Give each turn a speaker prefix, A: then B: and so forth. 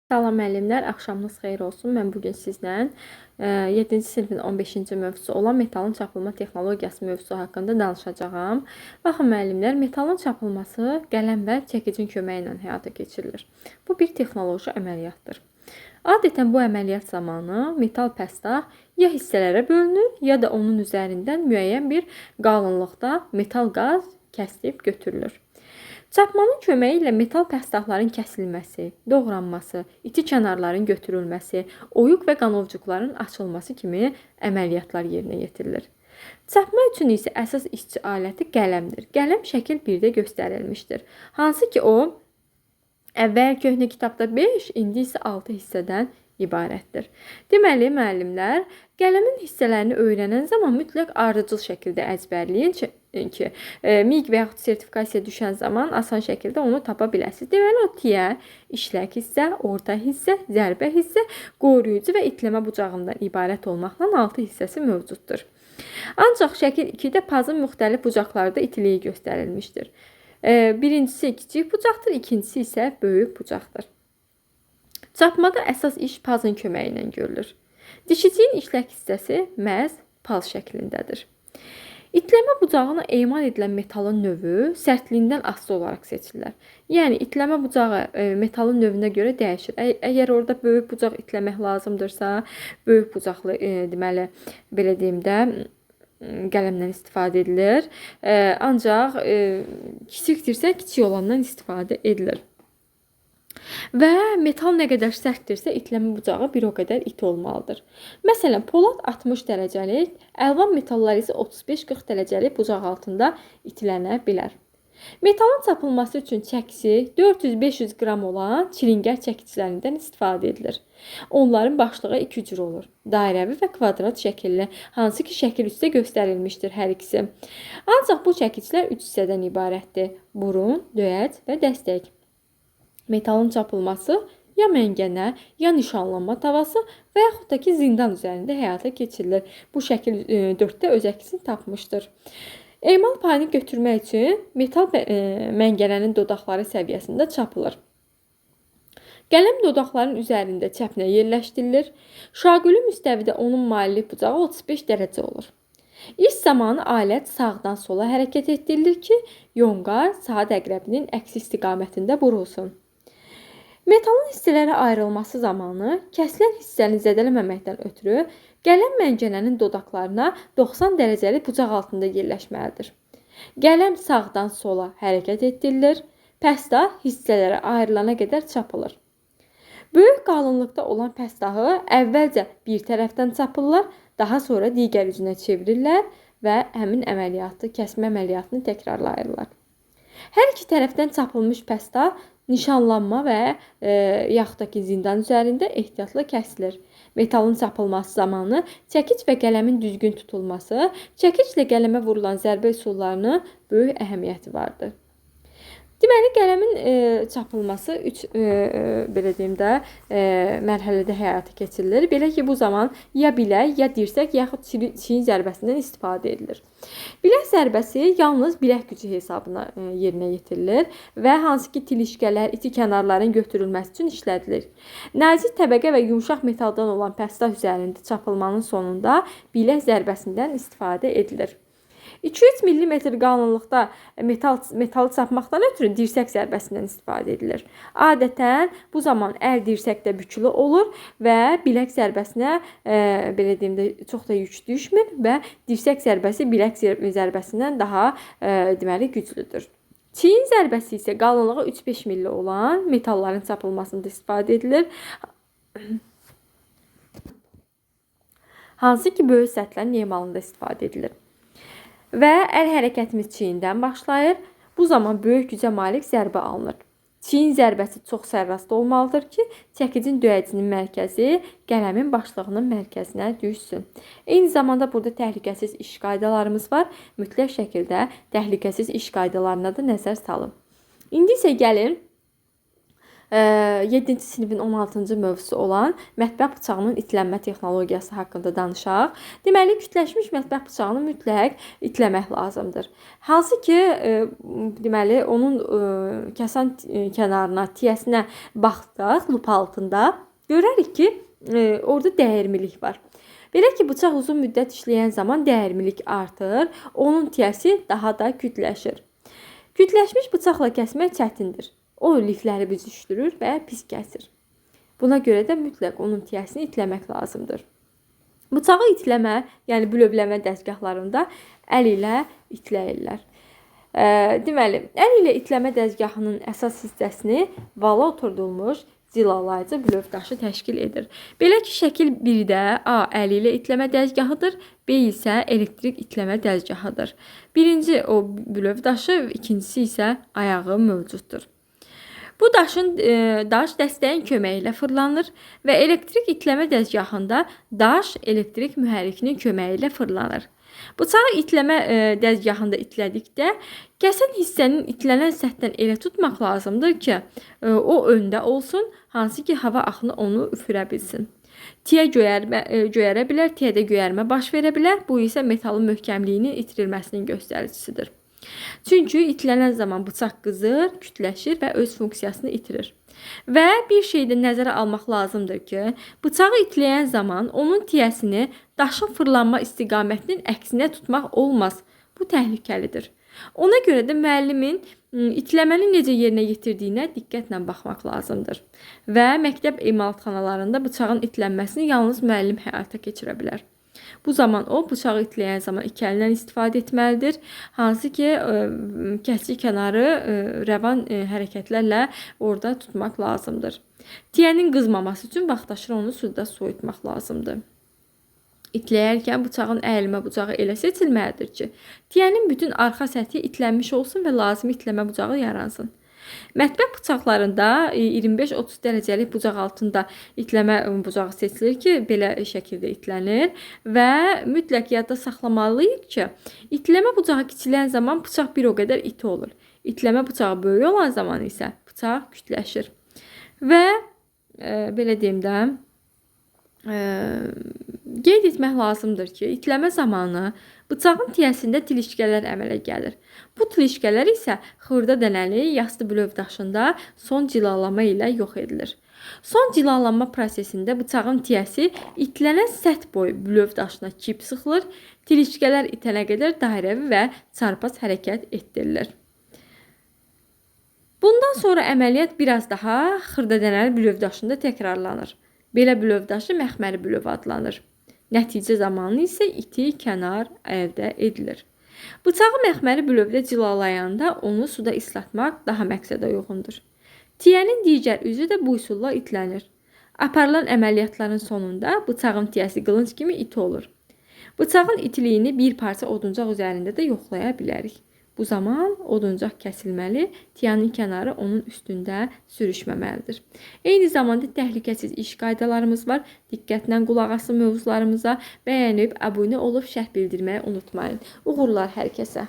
A: Salam müəllimlər, axşamınız xeyir olsun. Mən bu gün sizlə 7-ci sinifin 15-ci mövzusu olan metalın çapılma texnologiyası mövzusu haqqında danışacağam. Baxın müəllimlər, metalın çapılması qələm və çəkicin köməyi ilə həyata keçirilir. Bu bir texnoloji əməliyyatdır. Adətən bu əməliyyat zamanı metal pəstah ya hissələrə bölünür, ya da onun üzərindən müəyyən bir qalınlıqda metal qaz kəsilib götürülür. Çapmanın köməyi ilə metal pəstahların kəsilməsi, doğranması, iti kənarların götürülməsi, oyuq və qanovcuqların açılması kimi əməliyyatlar yerinə yetirilir. Çapma üçün isə əsas işçi aləti qələmdir. Qələm şəkil 1-də göstərilmişdir. Hansı ki o əvvəl köhnə kitabda 5, indi isə 6 hissədən ibarətdir. Deməli, müəllimlər, qələmin hissələrini öyrənən zaman mütləq ardıcıl şəkildə əzbərləyin ki, MİQ və yaxud sertifikasiya düşən zaman asan şəkildə onu tapa biləsiniz. Deməli, o tiyə, işlək hissə, orta hissə, zərbə hissə, qoruyucu və itləmə bucağından ibarət olmaqla 6 hissəsi mövcuddur. Ancaq şəkil 2-də pazın müxtəlif bucaqlarda itiliyi göstərilmişdir. Birincisi kiçik bucaqdır, ikincisi isə böyük bucaqdır. Çapmada əsas iş pazın köməyi ilə görülür. Dişiciyin işlək hissəsi məhz paz şəklindədir. İtləmə bucağına emal edilən metalın növü sərtliyindən asılı olaraq seçilir. Yəni itləmə bucağı metalın növünə görə dəyişir. Əgər orada böyük bucaq itləmək lazımdırsa, böyük bucaqlı deməli belə deyim də qələmdən istifadə edilir. Ancaq kiçikdirsə, kiçik olandan istifadə edilir. Və metal nə qədər sərtdirsə, itləmə bucağı bir o qədər iti olmalıdır. Məsələn, polad 60 dərəcəlik, əlvan metallar isə 35-40 dərəcəlik bucaq altında itilənə bilər. Metalın çapılması üçün çəkisi 400-500 qram olan çilingər çəkicilərindən istifadə edilir. Onların başlığı iki cür olur. Dairəvi və kvadrat şəkilli, hansı ki şəkil 3-də göstərilmişdir hər ikisi. Ancaq bu çəkicilər 3 hissədən ibarətdir. Burun, döyəc və dəstək. Metalın çapılması ya məngənə, ya nişanlanma tavası və yaxud da ki zindan üzərində həyata keçirilir. Bu şəkil 4-də öz əksini tapmışdır. Emal payını götürmək üçün metal məngənənin dodaqları səviyyəsində çapılır. Qələm dodaqların üzərində çəpinə yerləşdirilir. Şaquli müstəvidə onun maillik bucağı 35 dərəcə olur. İş zamanı alət sağdan sola hərəkət etdirilir ki, yonqar saat əqrəbinin əks istiqamətində vurulsun. Metalın hissələrə ayrılması zamanı kəsilən hissəni zədələməməkdən ötürü qələm məngənənin dodaqlarına 90 dərəcəli bucaq altında yerləşməlidir. Qələm sağdan sola hərəkət etdirilir, pəstah hissələrə ayrılana qədər çapılır. Böyük qalınlıqda olan pəstahı əvvəlcə bir tərəfdən çapırlar, daha sonra digər üzünə çevirirlər və həmin əməliyyatı, kəsmə əməliyyatını təkrarlayırlar. Hər iki tərəfdən çapılmış pəstah nişanlanma və yaxud da ki zindan üzərində ehtiyatla kəsilir. Metalın çapılması zamanı çəkic və qələmin düzgün tutulması, çəkiclə qələmə vurulan zərbə üsullarının böyük əhəmiyyəti vardır. Deməli, qələmin çapılması 3 belə deyim də mərhələdə həyata keçirilir. Belə ki, bu zaman ya bilək, ya dirsək, yaxud çiyin zərbəsindən istifadə edilir. Bilək zərbəsi yalnız bilək gücü hesabına yerinə yetirilir və hansı ki tilişkələr, iti kənarların götürülməsi üçün işlədilir. Nazik təbəqə və yumşaq metaldan olan pəstah üzərində çapılmanın sonunda bilək zərbəsindən istifadə edilir. 2-3 mm qalınlıqda metalı çapmaqdan ötürü dirsək zərbəsindən istifadə edilir. Adətən bu zaman əl dirsəkdə bükülü olur və bilək zərbəsinə belə deyim də çox da yük düşmür və dirsək zərbəsi bilək zərbəsindən daha deməli güclüdür. Çiyin zərbəsi isə qalınlığı 3-5 milli olan metalların çapılmasında istifadə edilir. Hansı ki böyük səthlərin emalında istifadə edilir. Və əl hərəkətimiz çiyindən başlayır. Bu zaman böyük gücə malik zərbə alınır. Çiyin zərbəsi çox sərrast olmalıdır ki, çəkicin döyəcinin mərkəzi qələmin başlığının mərkəzinə düşsün. Eyni zamanda burada təhlükəsiz iş qaydalarımız var. Mütləq şəkildə təhlükəsiz iş qaydalarına da nəzər salın. İndi isə gəlin 7-ci sinifin 16-cı mövzusu olan mətbəx bıçağının itlənmə texnologiyası haqqında danışaq. Deməli, kütləşmiş mətbəx bıçağını mütləq itləmək lazımdır. Hansı ki, deməli, onun kəsən kənarına, tiyəsinə baxsaq, lupa altında görərik ki, orada dəyirmilik var. Belə ki, bıçaq uzun müddət işləyən zaman dəyirmilik artır, onun tiyəsi daha da kütləşir. Kütləşmiş bıçaqla kəsmək çətindir. O lifləri büzüşdürür və pis kəsir. Buna görə də mütləq onun tiyəsini itləmək lazımdır. Bıçağı itləmə, yəni bülövləmə dəzgahlarında əl ilə itləyirlər. Deməli, əl ilə itləmə dəzgahının əsas hissəsini vala oturdulmuş cilalayıcı bülöv daşı təşkil edir. Belə ki, şəkil 1-də A əl ilə itləmə dəzgahıdır, B isə elektrik itləmə dəzgahıdır. Birinci o bülöv daşı, ikincisi isə ayağı mövcuddur. Bu daş dəstəyin köməyi ilə fırlanır və elektrik itləmə dəzgahında daş elektrik mühərrikinin köməyi ilə fırlanır. Bıçağı itləmə dəzgahında itlədikdə kəsən hissənin itlənən səthdən elə tutmaq lazımdır ki, o öndə olsun, hansı ki hava axını onu üfürə bilsin. Tiyə göyərə bilər, tiyədə göyərmə baş verə bilər. Bu isə metalın möhkəmliyinin itirilməsinin göstəricisidir. Çünki itlənən zaman bıçaq qızır, kütləşir və öz funksiyasını itirir. Və bir şey də nəzərə almaq lazımdır ki, bıçağı itləyən zaman onun tiyəsini daşın fırlanma istiqamətinin əksinə tutmaq olmaz. Bu təhlükəlidir. Ona görə də müəllimin itləməni necə yerinə yetirdiyinə diqqətlə baxmaq lazımdır. Və məktəb emalatxanalarında bıçağın itlənməsini yalnız müəllim həyata keçirə bilər. Bu zaman o, bıçağı itləyən zaman iki əlindən istifadə etməlidir. Hansı ki, kəsici kənarı rəvan hərəkətlərlə orada tutmaq lazımdır. Tiyənin qızmaması üçün vaxtaşırı onu suda soyutmaq lazımdır. İtləyərkən bıçağın əyilmə bucağı elə seçilməlidir ki, tiyənin bütün arxa səthi itlənmiş olsun və lazımi itləmə bucağı yaransın. Mətbəx bıçaqlarında 25-30 dərəcəlik bucaq altında itləmə bucağı seçilir ki, belə şəkildə itlənir və mütləq yadda saxlamalıyıq ki, itləmə bucağı kiçilən zaman bıçaq bir o qədər iti olur. İtləmə bıçağı böyük olan zaman isə bıçaq kütləşir. Və belə deyim də, qeyd etmək lazımdır ki, itləmə zamanı bıçağın tiyəsində tilişkələr əmələ gəlir. Bu tilişkələr isə xırda dənəli yastı bülöv daşında son cilalama ilə yox edilir. Son cilalama prosesində bıçağın tiyəsi itlənən səth boyu bülöv daşına kip sıxılır, tilişkələr itənə qədər dairəvi və çarpaz hərəkət etdirilir. Bundan sonra əməliyyat biraz daha xırda dənəli bülöv daşında təkrarlanır. Belə bülöv daşı məxməri bülöv adlanır. Nəticə zamanı isə iti kənar əldə edilir. Bıçağı məxməri bülövdə cilalayanda onu suda islatmaq daha məqsədə uyğundur. Tiyənin digər üzü də bu üsulla itlənir. Aparılan əməliyyatların sonunda bıçağın tiyəsi qılınc kimi iti olur. Bıçağın itiliyini bir parça oduncaq üzərində də yoxlaya bilərik. Bu zaman oduncaq kəsilməli, tiyanın kənarı onun üstündə sürüşməməlidir. Eyni zamanda təhlükəsiz iş qaydalarımız var. Diqqətlə qulaq asın mövzularımıza, bəyənib, abunə olub şərh bildirməyi unutmayın. Uğurlar hər kəsə.